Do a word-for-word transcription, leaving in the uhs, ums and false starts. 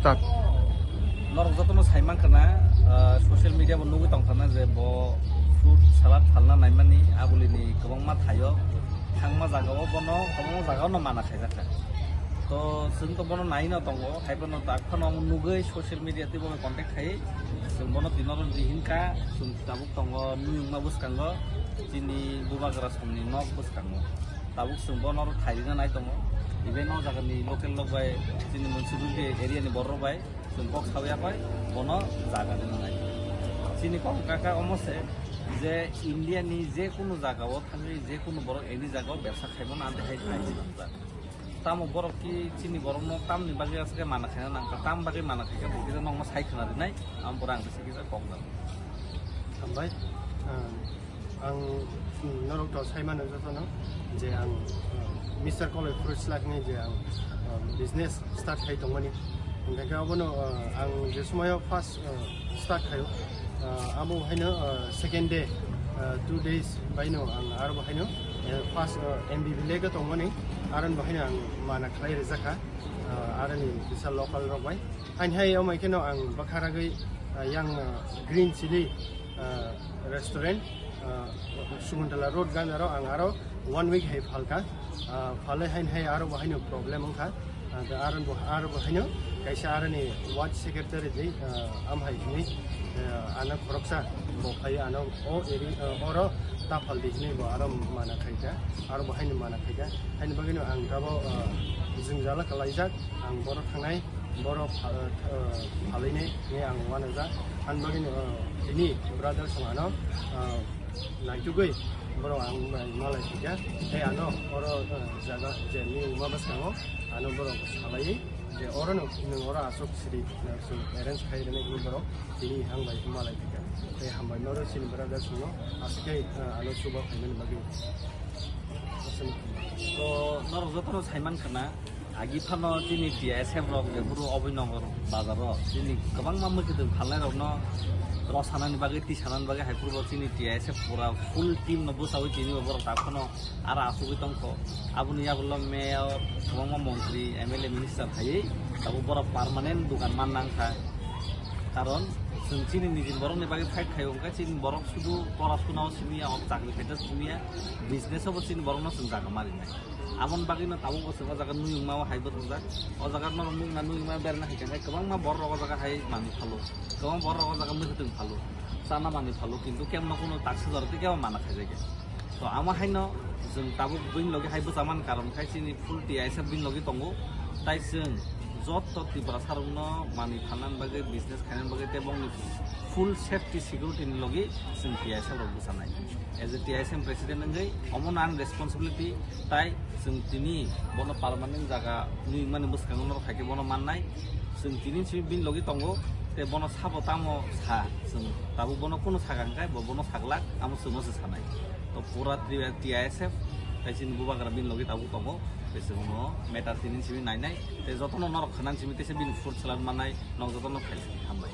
Start. Norok jotono sai mankha na, ah, social media bo nugwi tongkha na je bo fruit salad phalna naimani abulini kwbangma thaio, thangma jagao bono kwbangma jagao no mana khaijakha. To chwng to bono naino tongo, hai phano tak phano omo nugwi social media tei bono contact khai chwng bono tino ron di hinkha, chwng tabuk tongo Nuyungma bwskango, chini Bubagra songni nok bwskango. Tabuk chwng bono oro thairina nai tongo. Even o jagani local rok bai, chini municipality area ni borok rok bai chwng kok sawi ya bai bono jaga rina nai tongo. Chini kok kaka omo se je India ni je kunu jagao thangwi je kunu borok any jagao bebsa khaimano ante hai khai sinamjak. Tamo borok ki chini borokno tamni bagwi aswk khe mana khaina nangkha, tam bagwi mana khaikha bo kisa nokno sai khwna rinai, amo borok ang kisa kisa kok nang. Hambai. Ah, ang norok to sai mano jotono je ang, ah, Mister Koloi Fruit Salad ni je ang, ah, business start khai tongmani. Hingkhe abono, ah, ang je somoyo first, ah, start khayo, ah, abo haino, ah, second day, ah, two days baino ang aro bo haino, eh, first, ah, M B B lake tongmani, aro bo haino ang mana khlai rijakha, ah, aroni kisa local rok bai. Hain hai omai kheno ang bwkha ragwi, ah, yang, ah, green chili, ah, restaurant, ah, Sukuntala road ganaro ang aro one week hai phalkha, ah, phalai hain hai aro bo haino problem wngkha. Ah, da aro bo, aro bo haino kaisa aroni ward secretary di, ah, am hai hini, ah, ano khoroksa bo phai ano o eri, ah, oro ta phal di hini bo aro mana khaikha, aro bo haino mana khaikha. Haini bagwino ang tabo, ah, jwngjala kalaijak, ang boro thangnai, boro pha-, ah, phalainai hinwi ang uanajak. Ani bagwino, ah, tini brother song ano, ah, naitugwi borok ang bai malai khaikha. Tei ano oro, ah, jaga je Nuyungma bwskango ano borok salaiwi je oro no nwng oro aswk siri, ah, chwng arrange khai rwnai hinwi borok tini ang bai malai khaikha. Tei hambai norok chini brother songno aswk khe, ah, ano chuba phaimani bagwi. To norok jotono sai mankha na, agi phano chini T I S F rok jephuru Abhinanagar bazar o chini kwbangma mwkhwtwng phalnai rokno rw sanani bagwi, twi sanani bagwi hai phuru bo chini T I S F pura full team no bwchawi tini bo borok tak phano aro achugwi tongkho. Aboni yagulo mayor, kwbangma montri, M L A, minister phaiwi tabuk borok permanent dukan man nangkha. Karon chwng chini nijini borokni bagwi fight khaio, hwnkhe chini borok sudu porasuna o simi ya, o chakri khaida simi ya, business o bo chini borokno chwng jaga ma rinai. Aboni bagwino tabuk bo chwng o jaga Nuyungma o hai bwthangjak. O jaga norok nukna Nuyungma berna hai khe kwbangma borok rok o jaga hai manwi phalo, kwbangma borok rok o jaga mwkhwtwng phalo, chana manwi phalo, kintu kemno kunu taksajora tei kebo mana khaijak ya. To amo haino chwng tabuk bini logi hai bwchaman karon khai chini full T I S F bini logi tongo. Tai chwng joto Tiprasa rokno manwi phalna bagwi, business khaina bagwi tei bongni full safety security ni logi chwng T I S F rok bwchanai. As a T I S F president wngwi omo no ang responsibility, tai chwng tini bono permanent jaga nwi mani bwskango norok hai khe bono mannai. Chwng tini simi bini logi tongo, tei bono sabo tamo sa, chwng tabuk bono kunu saka hwnkhe bo bono saglak, amo chwngno se sanai. To pura Tri-, T I S F, tei chini Bubagra bini logi tabuk tongo, tei chwngno matter tini simi nainai, tei jotono norok khwnang simi teisa bini fruit salad mannai, nok jotono khaisani hambai.